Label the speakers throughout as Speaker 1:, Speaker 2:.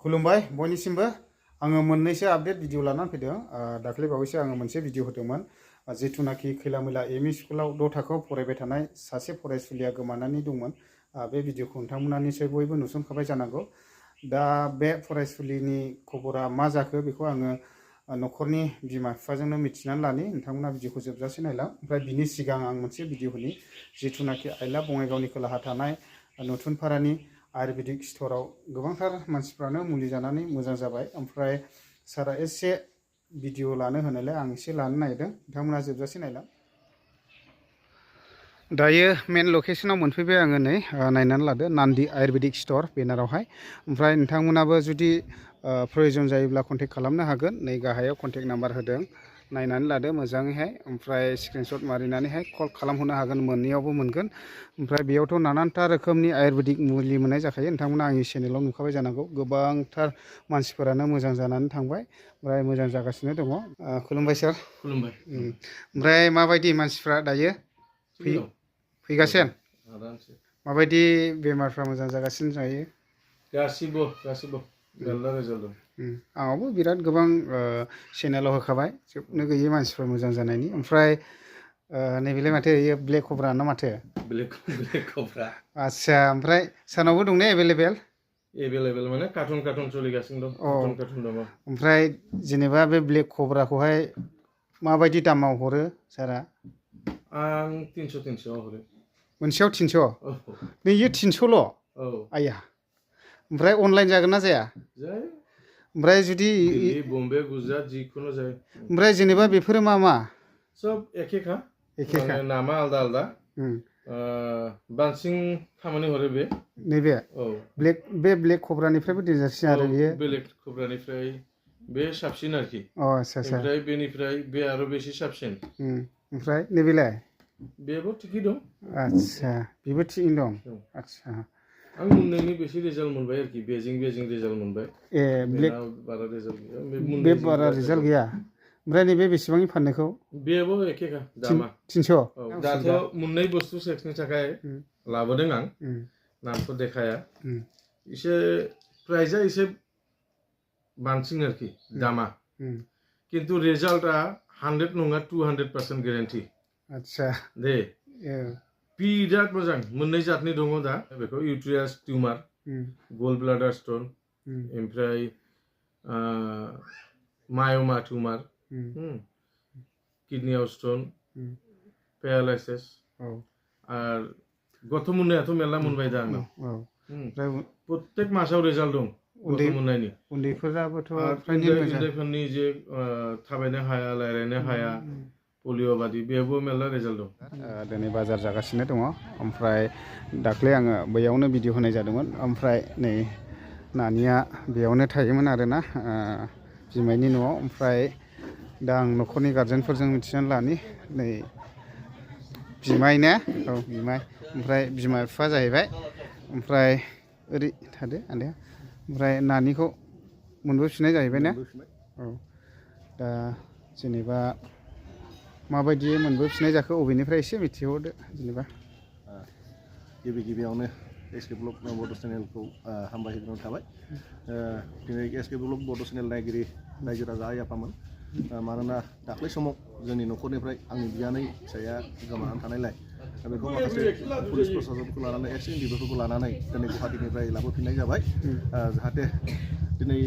Speaker 1: खुलुमबाय बयनिसिमबो आङो मोननैसो आपडेट भिडिअ लानानै फैदों। दाख्लै बावैसो आङो मोनसे भिडिअ होदोंमोन जिथुनाखि खैलामैला एम इ स्कुलाव 6 थाखोआव फरायबाय थानाय सासे फरायसुलिया गोमानानै दंमोन। बे भिडिअखौ नोंथांमोना निसय बयबो नुसनखाबाय जानांगौ। दा बे फरायसुलिनि खबरा मा जाखो बेखौ आङो न'खरनि बिमा बिफाजोंनो मिथिनानै लानि। नोंथांमोना भिडिअखौ जोबजासे नायलां। ओमफ्राय बिनि सिगां आं मोनसे भिडिअ होनि जिथुनाखि आइला बङाइगावनि खोलाहा थानाय नुथुनपारानि आयुर्वेदिक स्ट'राव गोबांथार मानसिफ्रानो मुलि जानानै मोजां जाबाय। ओमफ्राय सारा एसे भिडिअ लानो होनायलाय आं एसे लानो नागिरदों, नोंथांमोना जोबजासे नायलां। दायो मेन लकेशनाव मोनफैबाय आङो। नै नायनानै लादो, नान्दि आयुर्वेदिक स्ट'र बेनारावहाय। ओमफ्राय नोंथांमोनाबो जुदि प्रयजन जायोब्ला कन्टेक्ट खालामनो हागोन। नै गाहायाव कन्टेक्ट नाम्बार होदों, नायनानै लादो मोजाङैहाय। ओमफ्राय स्क्रिनशट मारिनानैहाय कल खालामहरनो हागोन, मोननैयावबो मोनगोन। ओमफ्राय बेयावथ' नानानथा रोखोमनि आयुर्वेदिक मुलि मोननाय जाखायो। नोंथांमोना आंनि चेनेलाव नुखाबाय जानांगौ। गोबांथार मानसिफोरानो मोजां जानानै थांबाय, ओमफ्राय मोजां जागासिनो दङ। खुलुमबाय सार।
Speaker 2: खुलुमबाय।
Speaker 1: ओमफ्राय माबायदि मानसिफ्रा दायो फैगासिनो? माबायदि बेमारफ्रा मोजां जागासिनो जायो?
Speaker 2: गासिबो मेरला रिजाल्ट दं।
Speaker 1: आंनावबो बिराद गोबां चेनेलाव होखाबाय, जोबनो गैयै मानसिफोर मोजां जानायनि। ओमफ्राय नैबेलाय माथो इयो ब्लेक कब्रा ना माथो?
Speaker 2: ब्लेक कब्रा।
Speaker 1: आदसा, ओमफ्राय सारनावबो दं ने एभेलेबेल?
Speaker 2: एभेलेबेल माने कार्टन सोलिगासिनो दं। कार्टन दङ।
Speaker 1: ओमफ्राय जेनेबा बे ब्लेक कब्राखौहाय माबायदि दामाव हरो सारा?
Speaker 2: आं 300 हरो।
Speaker 1: मोनसेयाव 300? नैयो 300ल'?
Speaker 2: औ।
Speaker 1: आया, ओमफ्राय अनलाइन जागोन ना जाया?
Speaker 2: जायो।
Speaker 1: ओमफ्राय जुदि
Speaker 2: दिल्ली, बम्बे, गुजरात जिखुनु जायो।
Speaker 1: ओमफ्राय जेनेबा बेफोरो मा मा?
Speaker 2: सब एखेखा,
Speaker 1: एखेखा
Speaker 2: माने नामा आलदा आलदा। बांसिन खामानि हरो बे।
Speaker 1: नैबे
Speaker 2: औ।
Speaker 1: बे ब्लेक कब्रानिफ्रायबो देन्जारसिन आरो बेयो?
Speaker 2: ब्लेक कब्रानिफ्राय बे साबसिन आरोखि।
Speaker 1: आदसा।
Speaker 2: ओमफ्राय बेनिफ्राय बे आरो बेसे साबसिन।
Speaker 1: ओमफ्राय नैबेलाय?
Speaker 2: बेबो थिगै दं।
Speaker 1: आदसा, बेबो थिगैनो दं। आदसा,
Speaker 2: आं मोननैनि बेसे रिजाल्ट मोनबाय आरोखि। बेजों रिजाल्ट मोनबाय।
Speaker 1: ब्लेक
Speaker 2: बारा रिजाल्ट गैया।
Speaker 1: बे बारा रिजाल्ट गैया। ओमफ्राय नैबे बेसेबांनि फाननायखौ?
Speaker 2: बेबो एखेखा दामा।
Speaker 1: 300?
Speaker 2: दाथ' मोननै बुस्थु सेक्सनि थाखाय लाबोदों आं। नामखौ देखाया। एसे प्राइजआ एसे बांसिन आरोखि दामा। खिन्थु रिजाल्टआ 100 नङा 200% गेरेन्टि। आदसा दे। बिराद मोजां। मोननै जातनि दङ दा। बेखौ इउट्रियास टिउमार, गल ब्लाडार स्टन, ओमफ्राय माय'मा टिउमार, किडनियाव स्टन, पेरालाइसिस। आरो गथ' मोननायाथ' मेरला मोनबाय दा आंनाव। प्रत्येक मासाव रिजाल्ट दं गथ' मोननायनि।
Speaker 1: उन्दैफोराबोथ'
Speaker 2: उन्दैफोरनि जे थाबायनो हाया, रायज्लायनो हाया, पलिअ' बादि, बेयावबो मेरला रिजाल्ट दं। दिनै बाजार जागासिनो दङ। ओमफ्राय दाख्लै आङो बैयावनो भिडिअ होनाय जादोंमोन। ओमफ्राय नै नानिया बेयावनो थायोमोन आरोना, बिमायनि न'आव। ओमफ्राय दा आं न'खरनि गारजेनफोरजों मिथिनानै लानि। नै बिमाय ने? औ, बिमाय। ओमफ्राय बिमा बिफा जाहैबाय। ओमफ्राय ओरै थादो आदाया। ओमफ्राय नानिखौ मोनबोफिननाय जाहैबाय ने? औ। दा जेनेबा माबायदि मोनबोफिननाय जाखो, अबेनिफ्राय एसे मिथिहरदो जेनेबा।
Speaker 3: गिबियावनो एसके ब्लग बड' चेनेलखौ हामबाय होग्रोनाय थाबाय। दिनै एसके ब्लग बड' चेनेल नायगिरि रायजो राजा आइ आफामोन। मानोना दाख्लै समाव जोंनि न'खरनिफ्राय आंनि बियानै फिसाया गोमानानै थानायलाय बेखौ माखासे पुलिस प्रसासनखौ लानानै एक्स इन्डिभिफोरखौ लानानै दिनै गुवाहाटीनिफ्राय लाबोफिननाय जाबाय। जाहाथे दिनै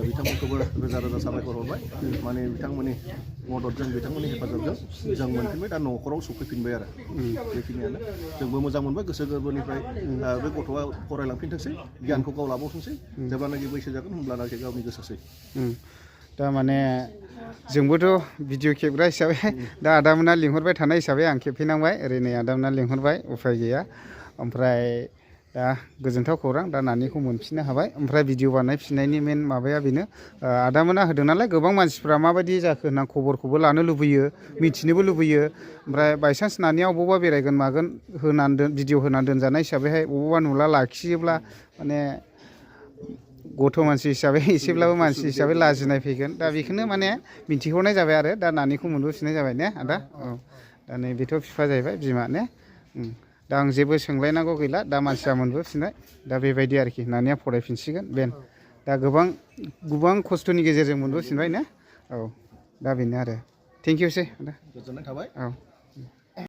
Speaker 3: बिथांमोनखौबो रोजा रोजा साबायखर हरबाय। माने बिथांमोननि मददजों, बिथांमोननि हेफाजाबजों जों मोनफिनबाय, दा न'खराव सफैफिनबाय आरो। बेखिनियानो। जोंबो मोजां मोनबाय गोसो गोरबोनिफ्राय। बे गथ'आ फरायलांफिनथोंसै, गियानखौ गाव लाबावथोंसै। जेब्लानाखि बैसो जागोन होमब्लानाखि गावनि गोसोसै।
Speaker 1: दा माने जोंबोथ' भिडिअ खेबग्रा हिसाबै दा आदामोना लिंहरबाय थानाय हिसाबै आं खेबफैनांबाय। ओरै नै आदामोना लिंहरबाय, उफाय गैया। ओमफ्राय दा गोजोनथाव खौरां, दा नानिखौ मोनफिननो हाबाय। ओमफ्राय भिडिअ बानायफिननायनि मेन माबाया बेनो, आदामोना होदों नालाय गोबां मानसिफ्रा माबायदि जाखो होनना खबरखौबो लानो लुबैयो, मिथिनोबो लुबैयो। ओमफ्राय बायसान्स नानिया अबावबा बेरायगोन मागोन होनानै भिडिअ होनानै दोनजानाय हिसाबैहाय अबावबा नुला लाखियोब्ला माने गथ' मानसि हिसाबै एसेब्लाबो मानसि हिसाबै लाजिनाय फैगोन। दा बेखौनो माने मिन्थिहरनाय जाबाय आरो। दा नानिखौ मोनबोफिननाय जाबाय ने आदा? औ। दा नै बेथ' बिफा जाहैबाय, बिमा ने? दा आं जेबो सोंलायनांगौ गैला, दा मानसिया मोनबोफिनबाय। दा बेबायदि आरोखि, नानिया फरायफिनसिगोन बेन। दा गोबां खस्थ'नि गेजेरजों मोनबोफिनबाय ना औ दा बेनो आरो थेंक इउ सै आदा
Speaker 3: गोजोननाय थाबाय
Speaker 1: औ